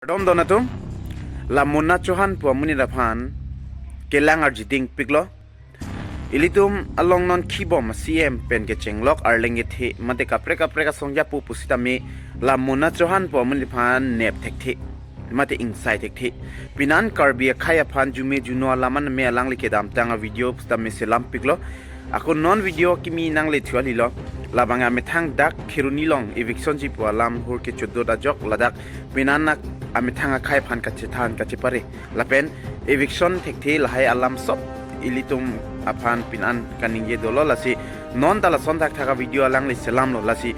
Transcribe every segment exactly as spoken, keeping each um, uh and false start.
Kardom don atum, la Mona Chauhan pu amonit aphan kelang arjiding piklo. Ilitum along non khibom C M pen kechenglok arleng kethe mate kaprek kaprek asong japu pusitame la Mona Chauhan pu amonit aphan nep thekthe mate ingsai thekthe. Pinan Karbi akhei aphan jume juno alam an me alangli kedamtang a-video pusitame selam piklo. Ako non video kimi nangle thuali lo. Labang amethang dak Kheroni along eviction ji pu alam hur kechodot ajok ladak pinan amethang akhei aphan kachethan kachepare. Lapen eviction thekthe lahai alam sop ilitum aphan pinan kaningje dolo, lasi non ta lason thakthak a-video alangli selamlo, lasi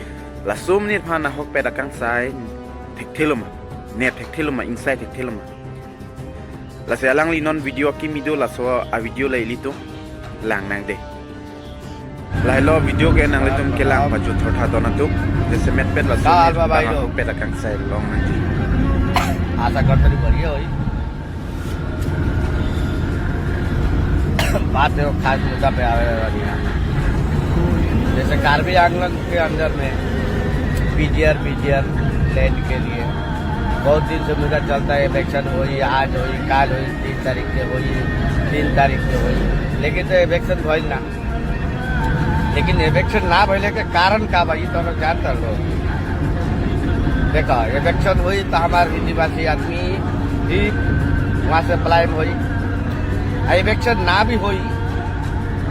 laso amonit aphan ahokpet akangsai thekthelo ma, nep thekthelo ma, ingsai thekthelo ma. Lasi alangli non video kimi do, laso a-video la ilitum lang nangde. Lahelo video ke nanglitum kelang pajut thotha don atum. Jasemet pet laso Dal amonit ba bai aphan lo. Ahokpet akangsai long nangji. आशा करते नहीं बढ़िया हुई। बात है वो खास मुद्दा पे आवे वाली है। जैसे कार्बी आंगलोंग के अंदर में पीजीआर, पीजीआर लैंड के लिए बहुत दिन से मुद्दा चलता है, इलेक्शन होई, आज होई, काल होई, तीन तारीख के होई, तीन तारीख के होई, लेकिन तो इलेक्शन भइल ना। लेकिन इलेक्शन ना भइले के कारण का बा, ये तो हम जानता लोग। देखो, इलेक्शन हुई तो हमारे हिंदी भाषी आदमी ही वहाँ से पलायन हुई। आ इलेक्शन ना भी हुई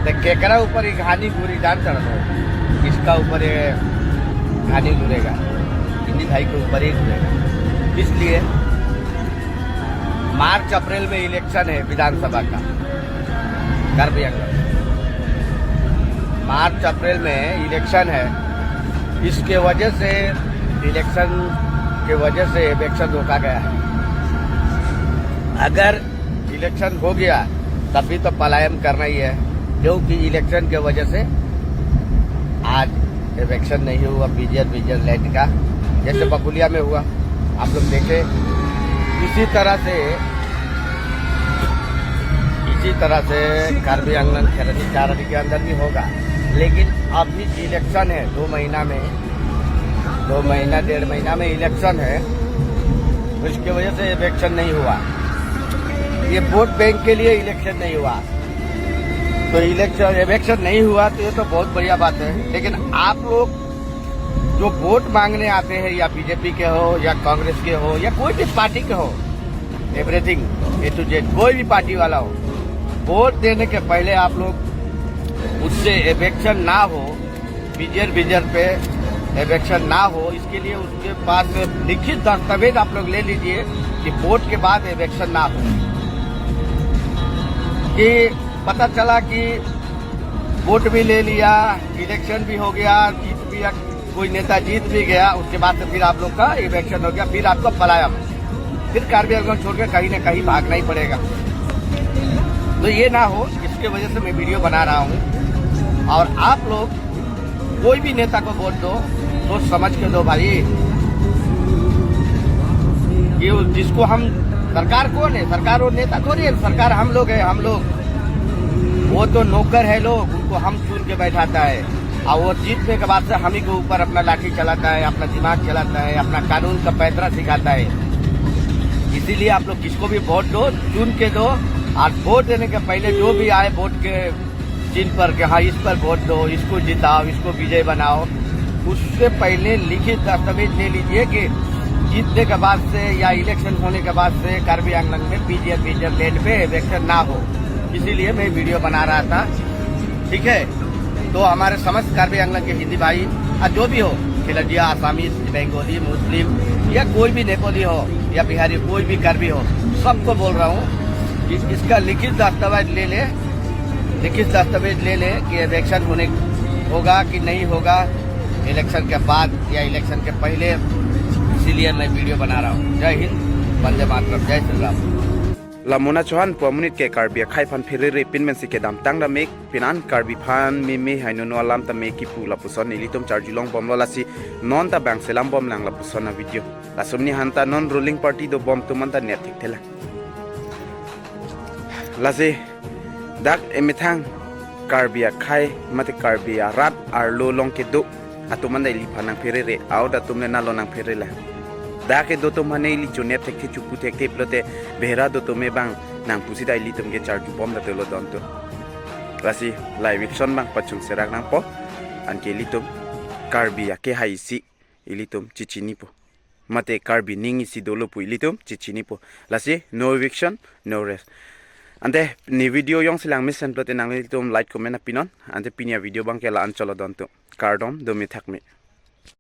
तो केकरा ऊपर ये घानी घूरी जानता लोग, किसका ऊपर ये घानी घूरेगा? हिंदी भाई के ऊपर ही घूरेगा। इसलिए मार्च अप्रैल में इलेक्शन है विधानसभा का कार्बी आंगलोंग। मार्च अप्रैल में इलेक्शन है, इसके वजह से, इलेक्शन के वजह से इलेक्शन रोका गया है। अगर इलेक्शन हो गया तब भी तो पलायन करना ही है, क्योंकि इलेक्शन के वजह से आज इलेक्शन नहीं हुआ बीजेपी बीजेपी लैंड का, जैसे बकुलिया में हुआ, आप लोग देखे। इसी तरह से, इसी तरह से कार्बी आंगलोंग खेरनी चारनी के अंदर भी होगा। लेकिन अभी इलेक्शन है, दो महीना में, दो महीना डेढ़ महीना में इलेक्शन है, उसके वजह से इलेक्शन नहीं हुआ। ये वोट बैंक के लिए इलेक्शन नहीं हुआ। तो इलेक्शन, इलेक्शन नहीं हुआ तो ये तो बहुत बढ़िया बात है, लेकिन आप लोग जो वोट मांगने आते हैं, या बीजेपी के हो, या कांग्रेस के हो, या कोई भी पार्टी के हो, एवरीथिंग, ए टू जेड, कोई भी पार्टी वाला हो, वोट देने के पहले आप लोग उससे इलेक्शन ना हो, बीजेपी बीजेपी पे इलेक्शन ना हो, इसके लिए उसके पास से लिखित दस्तावेज आप लोग ले लीजिए कि वोट के बाद इलेक्शन ना हो। कि पता चला कि वोट भी ले लिया, इलेक्शन भी हो गया, जीत भी, कोई नेता जीत भी गया, उसके बाद से फिर आप लोग का इलेक्शन हो गया, फिर आपको पलायन, फिर कार्बी आंगलोंग छोड़ के कहीं ना कहीं भागना ही पड़ेगा। तो ये ना हो, इसके वजह से मैं वीडियो बना रहा हूँ। और आप लोग कोई भी नेता को वोट दो, सोच समझ के दो भाई। कि वो जिसको हम, सरकार कौन है? सरकार वो नेता थोड़ी है, सरकार हम लोग हैं, हम लोग। वो तो नौकर है लोग, उनको हम चुन के बैठाता है। और वो जीतने के बाद से हम ही के ऊपर अपना लाठी चलाता है, अपना दिमाग चलाता है, अपना कानून का पैंतरा सिखाता है। इसीलिए आप लोग किसको भी वोट दो, चुन के दो, और वोट देने के पहले जो भी आए वोट के चिन्ह पर कि हाँ, इस पर वोट दो, इसको जिताओ, इसको विजय बनाओ, उससे पहले लिखित दस्तावेज ले लीजिए कि जीतने के बाद से या इलेक्शन होने के बाद से कार्बी आंगलोंग में पीजीआर पीजीआर लैंड पे इलेक्शन ना हो। इसीलिए मैं वीडियो बना रहा था, ठीक है। तो हमारे समस्त कार्बी आंगलोंग के हिंदी भाई, और जो भी हो, खिलजिया, आसामीज, बंगाली, मुस्लिम, या कोई भी नेपाली हो या बिहारी, कोई भी कार्बी हो, सबको बोल रहा हूँ कि इसका लिखित दस्तावेज ले ले, लिखित दस्तावेज ले ले कि इलेक्शन होने, होगा कि नहीं होगा इलेक्शन के बाद या इलेक्शन के पहले। इसीलिए मैं वीडियो बना रहा हूँ। जय हिंद, वंदे मातरम, जय श्री Ram. La Mona Chauhan pu amonit ke Karbi akhei aphan pherere pinmensi kedamtang dam-ik, pinan Karbi aphan meme hainono alam tame kipu lapuson ilitum charjulong bomlo, lasi non ta bang selam bomlang lapuson a-video. Laso amonit aphan ta non ruling party dobom atum an ta nep thekthelang. Lasi dak emethang Karbi akhei mate Karbi arat arlo along kedo atum an ta iliphan nangpherere, aut atum le nalo nangpherere lang. Dak kedo atum hane ili chonet thekthe, chopu thekthe pulote behera do atum abang nangpusi ta ilitum ke charjubom ta dolo don atum. Lasi la eviction abang pachun serak nangpo. Anke ilitum Karbi ake hai isi ilitum chichinipo. Mate Karbi ning isi dolo pu ilitum chichinipo. Lasi no eviction, no rest. Ante pini video jongsi lang mesen pulote nanglitum like, comment pinon. Ante pini avideo abang ke la-an cholo don atum. Kardom, dome thakme.